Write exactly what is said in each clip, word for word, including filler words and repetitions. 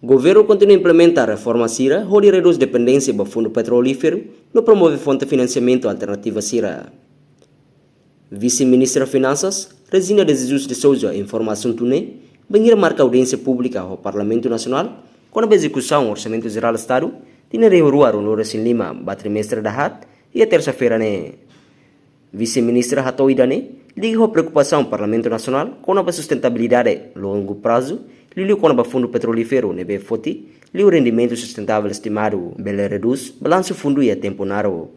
Governu kontinua implementa reforma sira hodi redús dependénsia ba fundu petrolíferu no promove fonte finansiamentu alternativa sira. Vise-Ministra Finansas, Regina de Jesus de Souza, informa asuntu ne'e bainhira marka audiénsia públika ho Parlamentu Nasionál kona-ba ezekusaun Orsamentu Jerál Estadu tinan rihun rua ruanulu-resin-lima ba trimestre dahaat iha tersa-feira ne'e. Vise-Ministra hato'o ida-ne'e liga ho preokupasaun Parlamentu Nasionál kona-ba sustentabilidade longu prazu, liuliu kona-ba fundu petrolíferu ne'ebé foti liu rendimentu sustentável estimadu bele redús balansu fundu iha tempu naruk.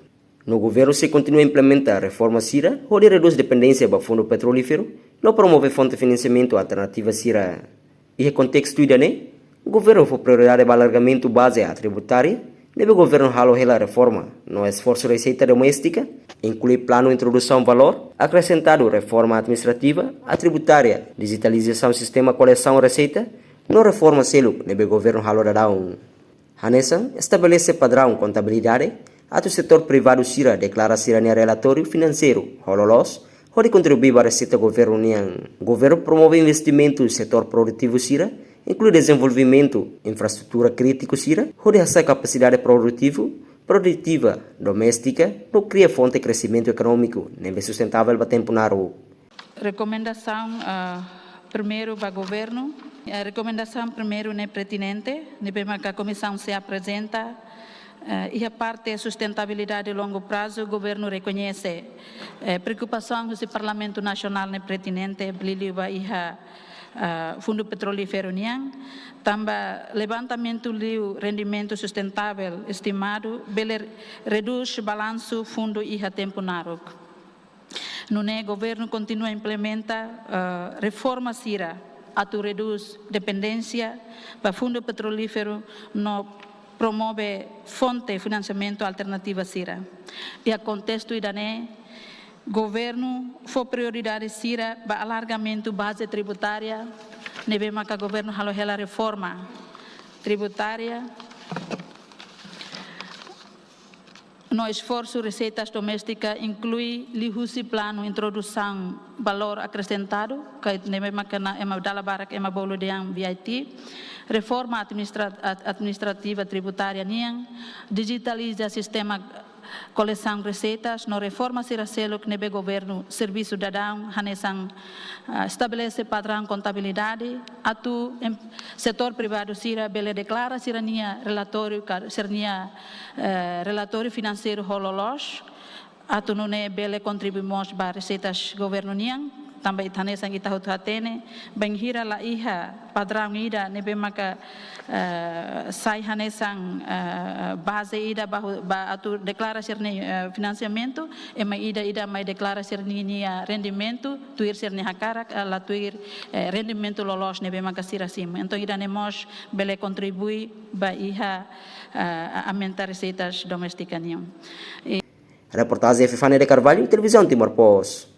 No governu sei kontinua implementa reforma sira hodi redús dependénsia ba fundu petrolíferu no promove fonte finansiamentu alternativa sira. Iha kontestu ida-ne'e, governu fó prioridade ba alargamentu baze tributária ne'ebé governu halo hela reforma, no esforsu reseita doméstika, inklui planu introdusaun valór akresentadu, reforma administrativa, tributária, dijitalizasaun sistema kolesaun reseita, no reforma seluk ne'ebé governu halo daudaun. Hanesan estabelese padraun kontabilidade atu setór privadu sira deklara sira-nia relatóriu finanseiru ho loloos, hodi kontribui ba reseita governu nian. Governu promove investimentu setór produtivu sira, inklui dezenvolvimentu infraestrutura krítiku sira, hodi hasa'e kapasidade produtivu, produtiva doméstika, no kria fonte kresimentu ekonómiku ne'ebé sustentável ba tempu naruk. Rekomendasaun, ah, primeiru ba governu. Eh, rekomendasaun primeiru ne'e pertinente, ne'ebé maka Komisaun sei aprezenta, eh, iha parte sustentabilidade longu prazu, governu rekoñese, eh, preokupasaun husi Parlamentu Nasionál ne'e pertinente, liuliu ba iha, ah, fundu petrolíferu nian, tanba levantamentu liu rendimentu sustentável estimadu bele redús balansu fundu iha tempu naruk. Nune'e governu kontinua implementa, eh, reforma sira atu redús dependénsia ba fundu petrolíferu no promove fonte finansiamentu alternativa sira. Iha kontestu ida-ne'e, governu fó prioridade sira ba alargamentu baze tributária, ne'ebé maka governu halo hela reforma tributária, no esforsu reseitas doméstika inklui liuhusi planu introdusaun valór akresentadu, ka ne'ebé maka ema dala barak ema bolu dehan V I T, reforma administra-, ad-, administrativa tributária nian, dijitaliza sistema kolesaun reseitas no reforma sira seluk ne'ebé governu servisu daudaun hanesan, ah, estabelese padraun kontabilidade atu em-, setór privadu sira bele deklara sira-nia relatóriu ka sira-nia, eh, relatóriu finanseiru ho loloos, atu nune'e bele kontribui mós ba reseitas governu nian, tanba ita hanesan ita hotu hatene, bainhira la iha padraun ida ne'ebé maka, eh, sai hanesan, eh, baze ida ba, ba atu deklara sira-nia, eh, finansiamentu, ema ida-ida mai deklara sira-nia rendimentu, tuir sira-nia hakarak, eh, la tuir, eh, rendimentu loloos ne'ebé maka sira simu. Entaun ida-ne'e mós bele kontribui ba iha, eh, aumenta reseitas doméstika nian. Reportajen Fifane de Carvalho, Televizaun Timor Post.